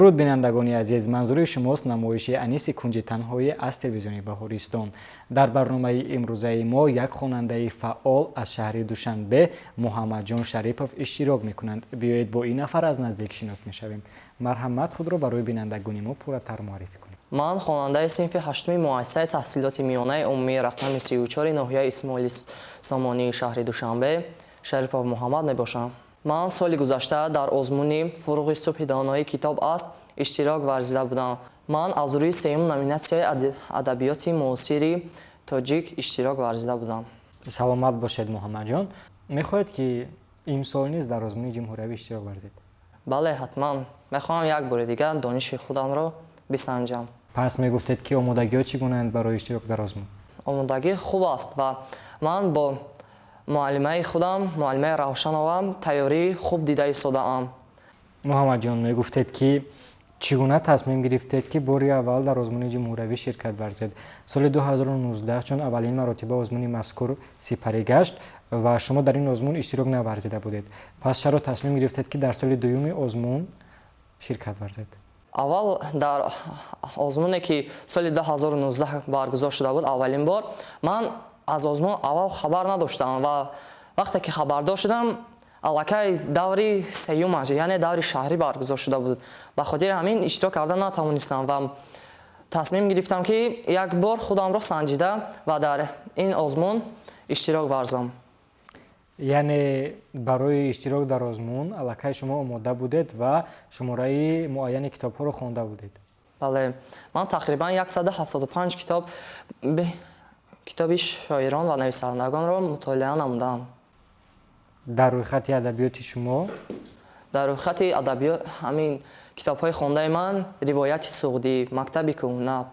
Дуруд, бинандагони азиз! Манзури шумост намоиши «Аниси кунҷи танҳоӣ» аз телевизиони Баҳористон. Дар барномаи имрӯзаи мо як хонандаи фаъол аз шаҳри Душанбе, Муҳаммадҷон Шарипов, иштирок мекунанд. Биёед, бо ин нафар аз наздик шинос мешавем. Марҳамат, худро барои бинандагони мо пурратар муаррифӣ кунед. Ман хонандаи синфи ҳаштуми муассисаи таҳсилоти миёнаи умумии рақами 34-и ноҳияи Исмоили Сомонии шаҳри Душанбе Шарипов Муҳаммад мебошам. Ман соли гузашта дар озмуни «Фурӯғи субҳи доноӣ китоб аст» иштирок варзида будам. Ман аз рӯи сеюм номинатсияи адабиёти муосири тоҷик иштирок варзида будам. Саломат бошед, Муҳаммадҷон. Мехоҳед, ки имсол низ дар озмуни ҷумҳуриявӣ иштирок варзед? Бале, ҳатман мехоҳам як бори дигар дониши худамро бисанҷам. Пас мегуфтед, ки омодагиҳо чӣ гунаанд барои иштирок дар озмун? Омодагӣ хуб аст ва ман бо муаллимаи худам, муаллимаи Равшанова, тайёрии хуб дида истодаам. Муҳаммадҷон, мегуфтед, ки чӣ гуна тасмим гирифтед, ки бори аввал дар озмуни ҷумҳуриявӣ ширкат варзед? Соли 2019, чун аввалин маротиба озмуни мазкур сипарӣ гашт ва шумо дар ин озмун иштирок наварзида будед, пас чаро тасмим гирифтед, ки дар соли дуюми озмун ширкат варзед? Аввал дар озмуне, ки соли 2019 баргузор шуда буд, аввалин бор ман аз озмун аввал хабар надоштам ва вақте ки хабардор шудам, аллакай даври сеюмаш, яъне даври шаҳрӣ баргузор шуда буд. Ба хотири ҳамин иштирок карда натавонистам ва тасмим гирифтам, ки як бор худамро санҷида ва дар ин озмун иштирок варзам. Яъне барои иштирок дар озмун аллакай шумо омода будед ва шумораи муайяни китобҳоро хонда будед? Бале, ман тақрибан 175 китоб, китоби шоирон ва нависандагонро мутолиа намудам. Дар рӯйхати адабиёти шумо? Дар рӯйхати адабиёт ҳамин китобҳои хондаи ман: «Ривояти суғдӣ», «Мактаби кӯҳна»,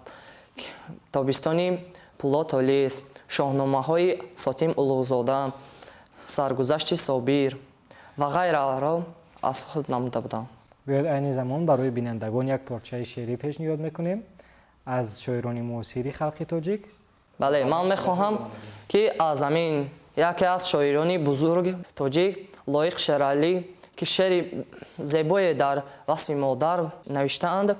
«Тобистони Пулотолис», шоҳномаҳои Сотим Улуғзода, «Саргузашти Собир» ва ғайраро аз худ намуда будам. Биёед, айни замон барои бинандагон як порчаи шеърӣ пешниҳод мекунем аз шоирони муосири халқи тоҷик. Бале, ман мехоҳам, ки аз ҳамин яке аз шоирони бузурги тоҷик Лоиқ Шералӣ, ки шеъри зебое дар васфи модар навиштаанд,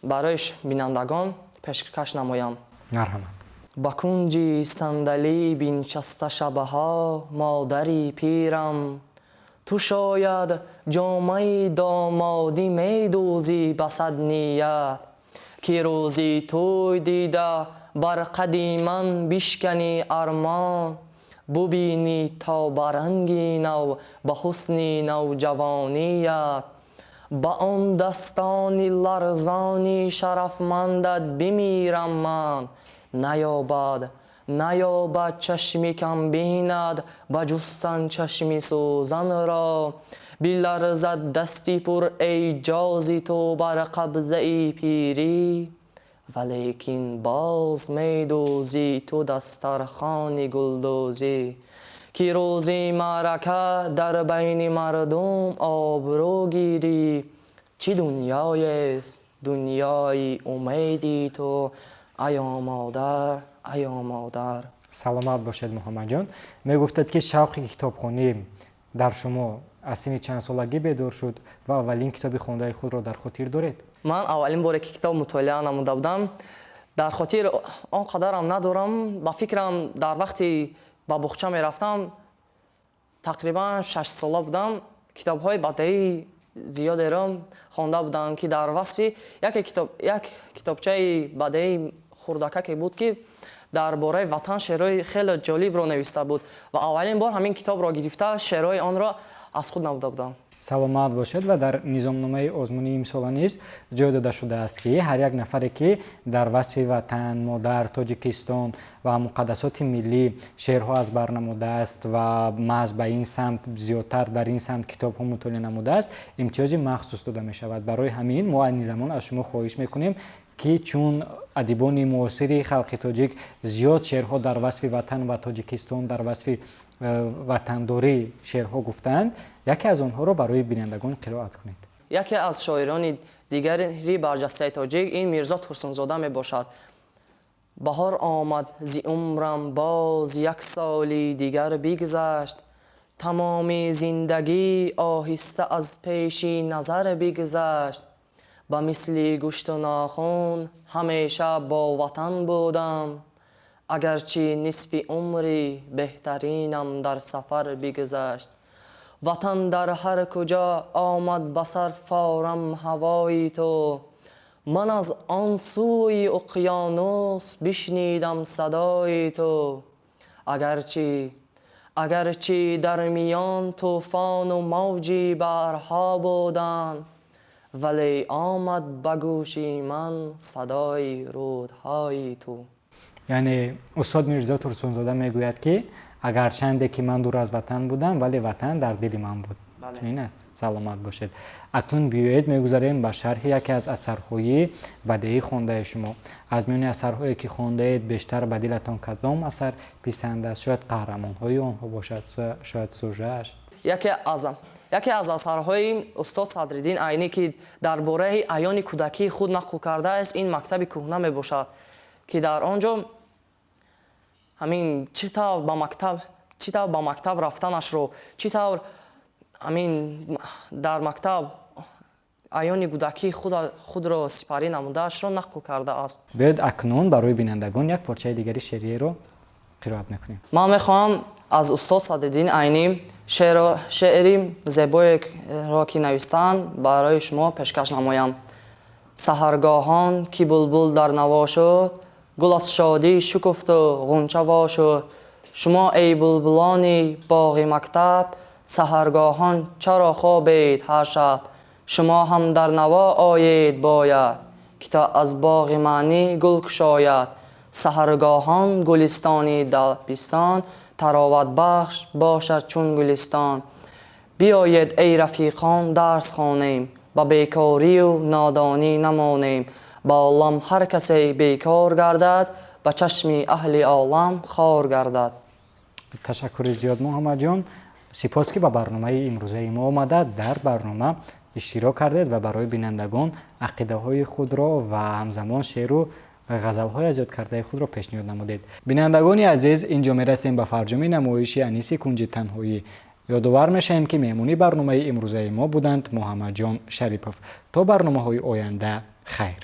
барои бинандагон пешкаш намоям. Марҳамат. Ба кунҷи сандалӣ биншаста шабаҳо модари пирам, ту шояд ҷомаи домодӣ медӯзӣ ба сад ният, ки рӯзи тӯй дида бар қади ман бишканӣ армон, бубинӣ то ба ранги нав, ба ҳусни навҷавоният. Ба он дастони ларзони шарафмандат бимирам ман. Наёбад, наёбад чашми камбинат ба ҷустан чашми сӯзанро, биларзад дасти пур эъҷози ту бар қабзаи пирӣ, валекин боз медӯзӣ ту дастархони гулдӯзӣ, ки рӯзи маърака дар байни мардум обрӯ гирӣ. Чӣ дунёест дунёи умеди ту, аё модар, аё модар! Саломат бошед, Муҳаммадҷон. Мегуфтед, ки шавқи китобхонӣ дар шумо аз синни чанд солагӣ бедор шуд ва аввалин китоби хондаи худро дар хотир доред? Ман аввалин боре, ки китоб мутолиа намуда будам, дар хотир он қадарам надорам. Ба фикрам, дар вақти ба буғча мерафтам, тақрибан 6-сола будам, китобҳои бадеии зиёдеро хонда будам, ки дар васфи яке китоб, як китобчаи бадеии хурдакаке буд, ки дар бораи ватан шеърҳои хеле ҷолибро нависта буд ва аввалин бор ҳамин китобро гирифта, шеърҳои онро аз худ намуда будам. Саломат бошед. Ва дар низомномаи озмуни имсола низ ҷой дода шудааст, ки ҳар як нафаре, ки дар васфи ватан, модар, Тоҷикистон ва муқаддасоти миллӣ шеърҳо аз бар намудааст ва маҳз ба ин самт, зиёдтар дар ин самт китобҳо мутолиа намудааст, имтиёзи махсус дода мешавад. Барои ҳамин мо айни замон аз шумо хоҳиш мекунем, ки чун адибони муосири халқи тоҷик зиёд шеърҳо дар васфи ватан ва Тоҷикистон, дар васфи ватандорӣ шеърҳо гуфтаанд, яке аз онҳоро барои бинандагон қироат кунед. Яке аз шоирони дигари барҷастаи тоҷик ин Мирзо Турсунзода мебошад. Баҳор омад, зи умрам боз як соли дигар бигзашт, тамоми зиндагӣ оҳиста аз пеши назар бигзашт. Ба мисли гӯшту нохун ҳамеша бо ватан будам. Агарчи нисфи умри беҳтаринам дар сафар бигузашт. Ватан дар ҳар куҷо омад ба сар форам ҳавои ту. Ман аз он сӯи уқёнус бишнидам садои ту. Агарчи дар миён тӯфону мавҷи баҳрҳо буданд, вале омад ба гӯши ман садои рӯдҳои ту. Яъне устод Мирзо Турсунзода мегӯяд, ки агарчанде ки ман дур аз ватан будам, вале ватан дар дили ман буд. Чунин аст. Саломат бошед. Акнун биёед мегузарем ба шарҳи яке аз асарҳои бадеӣ хондаи шумо. Аз миёни асарҳое ки хондаед, бештар ба дилатон кадом асар писанд аст? Шояд қаҳрамонҳои онҳо бошад, шояд сюжааш. Яке аз асарҳои устод Садриддин Айнӣ, ки дар бораи айёни кӯдакии худ нақл кардааст, ин мактаби кӯҳна мебошад, ки дар он ҷо ҳамин чӣ тавр ба мактаб рафтанашро, чӣ тавр ҳамин дар мактаб айёни кӯдакии худро сипарӣ намудаашро нақл кардааст. Биёед акнун барои бинандагон як порчаи дигари шеъриеро қироат мекунем. Ман мехоҳам аз устод Садриддин Айнӣ шеъри зебоеро, ки навистаанд, барои шумо пешкаш намоям. Саҳаргоҳон ки булбул дар наво шуд, гул аз шодӣ шукуфту ғунча во шуд. Шумо эй булбулони боғи мактаб, саҳаргоҳон чаро хобед ҳар шаб? Шумо ҳам дар наво оед бояд, ки то аз боғи маънӣ гул кушояд. Саҳаргоҳон гулистони дабистон, тароватбахш бошад чун гулистон. Биёед эй рафиқон дарс хонем, ба бекорию нодонӣ намонем. Ба олам ҳар касе бекор гардад, ба чашми аҳли олам хор гардад. Ташаккури зиёд, Муҳаммадҷон. Сипос, ки ба барномаи имрӯзаи мо омада, дар барнома иштирок кардед ва барои бинандагон ақидаҳои худро ва ҳамзамон шеъру ғазалҳои аз ёд кардаи худро пешниҳод намудед. Бинандагони азиз, инҷо мерасем ба фарҷоми намоиши Аниси кунҷи танҳоӣ. Ёдовар мешавем, ки меҳмони барномаи имрӯзаи мо буданд Муҳаммадҷон Шарипов. То барномаҳои оянда, хайр.